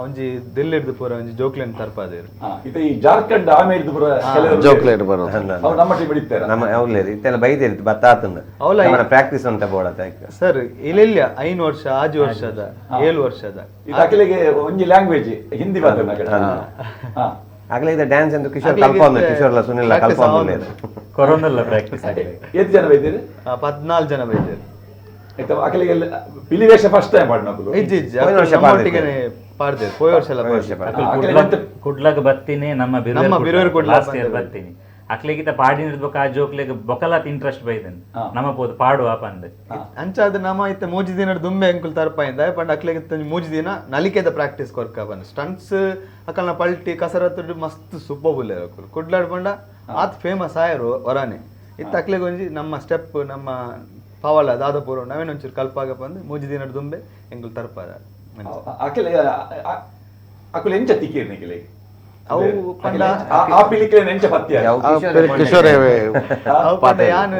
ಒಂಜಿ ದಿಲ್ಲಿರ್ದು ಪೂರ ಒಂಜಿ ಜೋಕ್ಲೆನ್ ತರ್ಪಾದೇರು. ಇತ್ತೆ ಈ ಜಾರ್ಖಂಡ್ ಆಮೇರ್ದು ಪೂರ ಕೆಲವರು ಜೋಕ್ಲೇಟ್ ಬರೋದು. ಅವು ನಮ್ಮ ಟೀಮ್ ಹಿಡಿತಾರೆ. ನಮ್ಮ ಅವ್ಲೇರಿ ಇತ್ತೆಲ್ಲ ಬೈದೇರಿ ಬತ್ತಾತಂದು. ಅವ್ಲ ನಮ್ಮ ಪ್ರಾಕ್ಟೀಸ್ ಅಂತ ಬೋಡತ್ತ. ಸರ್, ಇಲ್ಲೆಲ್ಲ 5 ವರ್ಷ, 6 ವರ್ಷದ, 7 ವರ್ಷದ. ಇದು ಅಖಿಲಿಗೆ ಒಂಜಿ ಲ್ಯಾಂಗ್ವೇಜ್ ಹಿಂದಿ ಮಾತಾಡ. ಆಗಲೇ ಇದೆ ಡ್ಯಾನ್ಸ್ ಅಂತ ಕಿಶೋರ್ ಅಕ್ಲೆಗೆ ಕಲ್ಪೊಂದು ಇತ್ತೆ ಕಿಶೋರ್ಲ ಸುನಿಲ್ಲ practice ಕಲ್ಪೊಂದು. ಕೊರೋನೆಲ್ಲ ಪ್ರಾಕ್ಟೀಸ್ ಆಗಿದೆ. ಎಷ್ಟು ಜನ ಬೈದಿರಿ? 14 ಜನ ಬೈದೇರು. ಆಯ್ತಾ, ಅಖಿಲಿಗೆ ಪಿಲಿ ವೇಷ ಫಸ್ಟ್ ಟೈಮ್ ಪಾಡ್ನಕುಲು? ಇಜ್ಜಿ ಇಜ್ಜಿ. ಪೋಯಿನ ವರ್ಷ ನಮ್ಮೊಟ್ಟಿಗೆನೆ ಪಾಡ್ದೇರು, ಪೋಯಿ ವರ್ಷ ಎಲ್ಲ ಪೋಯಿ ವರ್ಷ ಪಾಡ್ದೇರು. ಪಾಡ್ದೇರು. ಅಕ್ಲೆಗೆ ಕುಡ್ಲಾಗ ಬತ್ತೀನಿ ನಮ್ಮ. ನಮ್ಮ ಬಿರುವೆರ್ ಕುಡ್ಲ ಲಾಸ್ಟ್ ಇಯರ್ ಬಂದೆ. ಬರ್ತೀನಿ. ಅಕ್ಲೆಗಿತ ಪಾಡಿನ ಆ ಜೋಕ್ಲೆಗ್ ಬೊಕಲಾತ್ ಇಂಟ್ರೆಸ್ಟ್ ಬೈದನ್, ನಮ್ಮ ಪೋದು ಪಾಡುವ ಪಂದ್. ಅಂಚಾದ ನಮ್ಮ ಇತ್ತೆ 3 ದಿನ ದುಂಬೆ ಅಂಕುಲ್ ತರ್ಪಾಯಿಂದ ಪಂಡ ಅಕ್ಲೆಗೆ ಇತ್ತೆ 3 ದಿನ ನಲಿಕೆದ ಪ್ರಾಕ್ಟೀಸ್ ಕೊರ್ಕ ಬಂದು ಸ್ಟಂಟ್ಸ್ ಅಕಲ್ನ ಪಲ್ಟಿ ಕಸರತ್ತು ಮಸ್ತ್ ಸೂಪರ್ ಬುಲ್ಲೆ. ಅಕುಲು ಕುಡ್ಲಾಡ್ ಪಂಡ ಆತ್ ಫೇಮಸ್ ಆಯರು ವರಾನೆ. ಇತ್ತ ಅಕ್ಲೆಗೆ ಒಂಜಿ ನಮ್ಮ ಸ್ಟೆಪ್, ನಮ್ಮ ಪವಲ ದಾದ ಪೂರ ನವೇನ ಒಂಚೂರು ಕಲ್ಪಾಗ ಬಂದು 3 ದಿನ ದುಂಬೆ ಎಂಕುಲು ತರ್ಪಾದ. ಅಖಿಲ, ಅಕುಲು ಎಂಚ ತಿಕ್ಕೀರ್ ನಿಖಿಲೆ? ಅವು ಪಂಡ ಆ ಪಿಲಿಕ್ಲೆ ಎಂಚ ಪತ್ಯ? ಅವು ಕಿಶೋರ್. ಕಿಶೋರೇ. ಅವು ಪಂಡ ಯಾನ್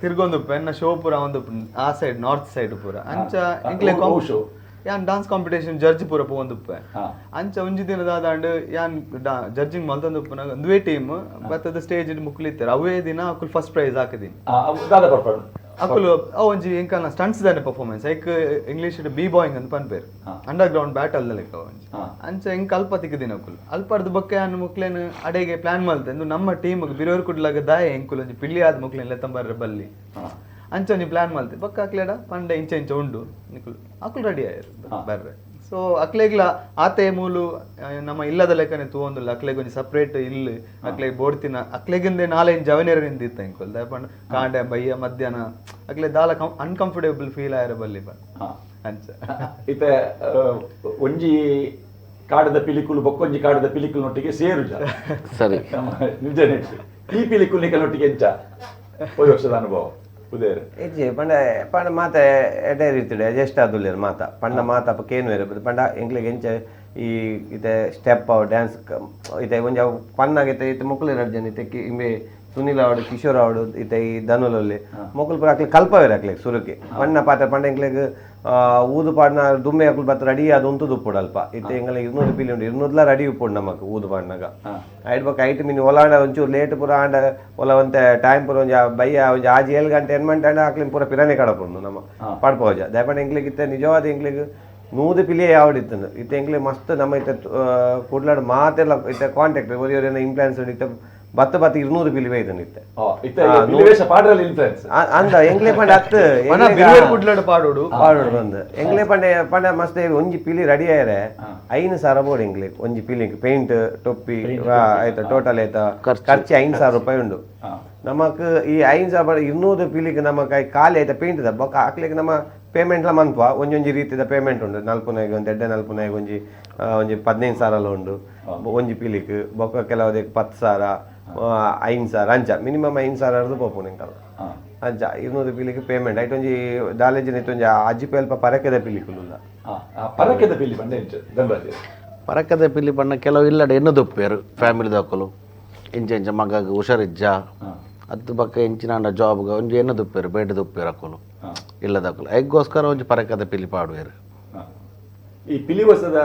ತಿರ್ಗೊಂದುಪ್ಪ, ಎನ್ನ ಶೋ ಪೂರ ಒಂದು ಆ side, north side ಪೂರ ಅಂಚ ಎಂಕ್ಲೆ ಅವು show? ಯಾನ್ dance competition judge ಪೂರ ಪೋವೊಂದುಪ್ಪೆ. ಅಂಚ ಒಂಜಿ ದಿನ ದಾದಾಂಡ್, ಯಾನ್ ಜಡ್ಜಿಂಗ್ ಮಲ್ತೊಂದುಪ್ಪುನಾಗ ಒಂದುವೇ ಟೀಮ್ ಬತ್ತದ ಸ್ಟೇಜ್ ಮುಕ್ಲಿತ್ತಾರೆ. ಅವೇ ದಿನ ಅಕುಲು ಫಸ್ಟ್ ಪ್ರೈಸ್ ಹಾಕಿದೀನಿ. ದಾದ ಪರ್ಪಡ್? ಅಕುಲು ಅವು ಒಂಜಿ ಎಂಕಲ್ನ ಸ್ಟಂಟ್ಸ್ ದಾನೆ ಪರ್ಫಾರ್ಮೆನ್ಸ್, ಐಕ್ ಇಂಗ್ಲೀಷ್ ಬಿ ಬಾಯಿಂಗ್ ಅಂತ ಪನ್ಪೇರು. Under ground battle ಲೆಕ್ಕ ಒಂಜಿ. ಅಂಚ ಎಂಕ್ ಅಲ್ಪ ತಿಕ್ಕಿದಿನ ಅಕುಲು. ಅಲ್ಪರ್ದು ಬೊಕ್ಕ ಯಾನ್ ಮುಕ್ಲೇನ್ ಅಡೆಗೆ ಪ್ಲಾನ್ ಮಲ್ತೆ ಇಂದು ನಮ್ಮ ಟೀಮ್ ಬಿರೋರ್ ಕುಡ್ಲಾಗ ದಾಯ ಎಂಕುಲು ಒಂಜಿ ಪಿಲ್ಲಿ ಆದ್ ಮುಕ್ಲೇನ್ ಲೆತ್ತಂಬರ್ರೆ ಬಲ್ಲಿ ಅಂಚ ಒಂಜಿ ಪ್ಲಾನ್ ಮಲ್ತೆ. ಬೊಕ್ಕ ಅಕ್ಲೆಡ ಪಂಡ ಇಂಚ ಇಂಚ ಉಂಡು ನಿಕುಲು. ಅಕುಲು ರೆಡಿ ಆಯರು ಬರ್ರೆ. ಸೊ ಅಕ್ಲೆಗ್ಲ ಆತೆ ಮೂಲು ನಮ್ಮ ಇಲ್ಲದ ಲೆಕ್ಕನೆ ತೂವೊಂದುಲ್ಲ. ಅಕ್ಲೆಗ್ ಒಂಜಿ ಸಪ್ರೇಟ್ ಇಲ್ಲು, ಅಕ್ಲೆಗ್ ಬೋಡ್ತಿನ ಅಕ್ಲೆಗಿಂದೆ ನಾಲೆಂಜ್ ಜವನೇರ ನಿಂದಿತ್ತ ಇಂಕುಲ್ ದಾಯ ಪಂಡ ಕಾಂಡೆ ಬಯ್ಯ ಮಧ್ಯಾಹ್ನ ಅಕ್ಲೆ ದಾಲ ಅನ್ಕಂಫರ್ಟೇಬಲ್ ಫೀಲ್ ಆಯರ ಬಲ್ಲಿ ಪಂಡ ಅಂಚ. ಇತ್ತೆ ಒಂಜಿ ಕಾಡದ ಪಿಲಿಕುಲು ಬೊಕ್ಕೊಂಜಿ ಕಾಡದ ಪಿಲಿಕುಲ್ನೊಟ್ಟಿಗೆ ಸೇರುಜ. ಸರಿ. ನಮ್ಮ ನಿಜ ನೆಟ್ ಈ ಪಿಲಿಕುಲ್ ನಿಕಲ್ನೊಟ್ಟಿಗೆ ಎಂಚ ಪೋಯಿ ವರ್ಷದ ಅನುಭವ ಉದಯರ್? ಇಜ್ಜಿ, ಪಂಡ ಪಂಡ ಮಾತ ಎಡ್ಡೆ ರೀತಿಡೆ ಅಡ್ಜಸ್ಟ್ ಆದುಲ್ಲೇರು ಮಾತ. ಪಂಡ ಮಾತ ಅಪ್ಪ ಕೇನುವೇರು ಪಂಡ ಎಂಕ್ಲೆಗ್ ಎಂಚ ಈ ಇತ್ತೆ ಸ್ಟೆಪ್ ಅವು ಡ್ಯಾನ್ಸ್ ಇತ್ತೆ ಒಂಜಿ ಅವು ಪನ್ನಾಗ ಇತ್ತೆ ಇತ್ತೆ ಮೊಕುಲು ರಡ್ಡ್ ಜನ ಇತ್ತೆ ಇಂಬೆ ಸುನಿಲ್ ಆವಡು, ಕಿಶೋರ್ ಆವಡು, ಇತ್ತೆ ಈ ಧನುಲಲ್ಲಿ ಮೊಕುಲು ಪೂರ ಅಕ್ಲೆಗ್ ಕಲ್ಪವೇರು. ಅಕ್ಲೆಗ್ ಸುರುಕೆ ಪಣ್ಣ ಪಾತ್ರ ಪಂಡ ಎಂಕ್ಲೆಗ್ ಊದು ಪಾಡ್ನ ದುಂಬೆ ಅಕುಲು ಬತ್ತ ರೆಡಿ ಆದ್ ಉಂತುದು ಉಪ್ಪುಡು ಅಲ್ಪ. ಇತ್ತೆ ಎಂಕಲೆ 200 ಪಿಲಿ ಉಂಡು, 200ಲ ರೆಡಿ ಉಪ್ಪುಡು ನಮಕ್ ಊದು ಪಾಡ್ನಗ. ಐಟ್ ಬೊಕ್ಕ ಐಟ್ ಮಿನಿ ಒಲಾಂಡ ಒಂಚೂರು ಲೇಟ್ ಪೂರ ಆಂಡ ಒಲ ಒಂತೆ ಟೈಮ್ ಪೂರ ಒಂಜಿ ಬಯ್ಯ ಒಂಜಿ ಆಜಿ ಏಳು ಗಂಟೆ ಎನ್ಮಂಟೆ ಆಂಡ ಅಕ್ಲೆನ್ ಪೂರ ಪಿರಾನೆ ಕಡಪುಂಡು ನಮ್ಮ ಪಾಡ್ಪೋಜ. ದಾಯೆ ಎಂಕ್ಲೆಗ್ ಇತ್ತೆ ನಿಜವಾದ ಎಂಕ್ಲೆಗ್ 100 ಪಿಲಿಯೇ ಯಾವಡಿತ್ತಂದು. ಇತ್ತೆ ಎಂಕ್ಲೆ ಮಸ್ತ್ ನಮ್ಮ ಇತ್ತೆ ಕುಡ್ಲಾಡ್ ಮಾತೆಲ್ಲ ಇತ್ತೆ ಕಾಂಟ್ಯಾಕ್ಟ್ ಒರಿ ಒರಿನ ಇಂಪ್ಲಾನ್ಸ್ ಇತ್ತೆ ಬತ್ತ ಬತ್ತ 200 ಪಿಲಿ ಬೈದನ್ ಇತ್ತೆ. ಇತ್ತೆ ಪಿಲಿವೇಷ ಪಾಡ್ರಲ್ಲಿ ಇನ್ಫ್ಲುಯೆನ್ಸ್. ಅಂದ ಎಂಕ್ಲೆ ಪಂಡ ಅತ್ತು ಪಂಡ ಬಿರುವೆರ್ ಕುಡ್ಲಡ್ ಪಾಡೋಡು. ಪಾಡೋಡು ಬಂದು ಎಂಕ್ಲೆ ಪಂಡ ಪಂಡ ಮಸ್ತ್ ಒಂಜಿ ಪಿಲಿ ರೆಡಿ ಆಯರೆ 5000 ಬೋಡು ಎಂಕ್ಲೆ ಒಂಜಿ ಪಿಲಿ. ಪೇಂಟ್, ಟೊಪ್ಪಿ ಆಯ್ತಾ, ಟೋಟಲ್ ಆಯ್ತಾ ಖರ್ಚು 5000 ರೂಪಾಯಿ ಉಂಡು ನಮಕ್. ಈ 5000 200 ಪಿಲಿಗೆ ನಮಕ್ ಖಾಲಿ ಆಯ್ತಾ ಪೇಂಟ್ ಬೊಕ್ಕ ಅಕ್ಲೆಗ್ ನಮ್ಮ ಪೇಮೆಂಟ್ಲ ಮನ್ಪ. ಒಂಜೊಂಜಿ ರೀತಿದ ಪೇಮೆಂಟ್ ಉಂಡು. ನಲ್ಪುನಾಗ ಒಂದು ಎಡ್ಡೆ ನಲ್ಪುನಾಗ ಒಂಜಿ ಒಂಜಿ 15,000 ಉಂಡು ಒಂಜಿ ಪಿಲಿಕ್. ಬೊಕ್ಕ ಕೆಲವದಕ್ಕೆ 10,000, 5000 ಅಂಚ. ಮಿನಿಮಮ್ 5000 ಹಿಡ್ದು ಪೋಪುಂಡು ಎಂಕಲ್ಲ. ಅಂಚ 200 ಪಿಲಿಕ್ ಪೇಮೆಂಟ್ ಐಟ್ ಒಂಜಿ ದಾಲೇಜಿನ ಇತ್ತು ಒಂಜಿ ಅಜ್ಜಿ ಅಲ್ಪ ಪರಕೆದ ಪಿಲಿಕುಲುಲ್ಲ. ಪರಕೆದ ಪಿಲಿ ಪಂಡ ಎಂಚ ಧನರಾಜ್? ಪರಕದ ಪಿಲಿ ಪಂಡ ಕೆಲವು ಇಲ್ಲಡೆ ಎನ್ನು ದೊಪ್ಪೇರು ಫ್ಯಾಮಿಲಿ ದಕ್ಕಲು ಇಂಚ ಇಂಚ ಮಗಗ್ ಹುಷಾರಿಜ್ಜ ಅದು ಬಕ್ಕ ಎಂಚಿನಾಂಡ ಜಾಬ್ಗೆ ಒಂಜಿ ಎಣ್ಣೆ ದುಪ್ಪೇರು ಬೇಟೆ ದುಪ್ಪೇರು ಅಕ್ಕಲು ಇಲ್ಲದಕ್ಕಲು ಐಗೋಸ್ಕರ ಒಂಜಿ ಪರಕದ ಪಿಲಿ ಪಾಡುವೇರು. ಈ ಪಿಲಿ ವರ್ಷದ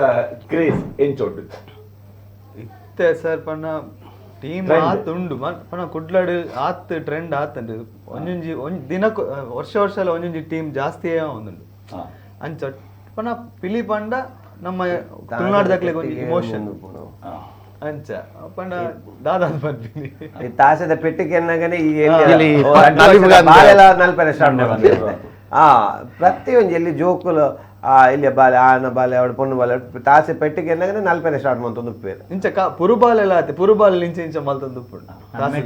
ಕ್ರೇಜ್ ಎಂಚ ಉಂಟು? ಇತ್ತೆ ಸರ್ ಪಂಡ ಟೀಮ್ ಆತ್ ಉಂಡು ಪಂಡ ಕುಡ್ಲಡ್ ಆತ್ ಟ್ರೆಂಡ್ ಆತುಂಡು. ಒಂಜೊಂಜಿ ಒಂಜಿ ದಿನಕ್ಕೆ ವರ್ಷ ವರ್ಷ ಎಲ್ಲ ಒಂಜೊಂಜಿ ಟೀಮ್ ಜಾಸ್ತಿಯೇ ಒಂದುಂಡು. ಅಂಚ ಪಂಡ ಪಿಲಿ ಪಂಡ ನಮ್ಮ ತುಳುನಾಡ್ದಕ್ಲೆಗ್ ಒಂಜಿ ಇಮೋಷನ್ ಅಂಚ ಪಂಡ ದಾದಾ ಪನ್ಪಿನಿ. ಈ ತಾಸದ ಪೆಟ್ಟಿಗೆ ಎನ್ನಗನೆ ಈ ಇಲ್ಲಿ ಎಲ್ಲಿ ಬಾಲೆಲ ನಲ್ಪೆರೆ ಸ್ಟಾರ್ಟ್ ಮಾಡ್ತಾರೆ. ಆ ಪ್ರತಿಯೊಂಜಿ ಎಲ್ಲಿ ಜೋಕುಲು ಆ ಇಲ್ಲಿ ಬಾಲೆ ಆನ ಬಾಲೆ ಅವಡು ಪೊಣ್ಣು ಬಾಲೆ ತಾಸೆ ಪೆಟ್ಟಿಗೆ ಎನ್ನಗನೆ ನಲ್ಪೆರೆ ಸ್ಟಾರ್ಟ್ ಮಾಡ್ತೊಂದು ಉಪ್ಪೇರು. ಇಂಚ ಪುರುಬಾಲೆಲ್ಲ ಆತೆ, ಪುರುಬಾಲ್ ಇಂಚ ಇಂಚ ಮಲ್ತೊಂದು ಉಪ್ಪುಂಡು. ನಮ್ಮ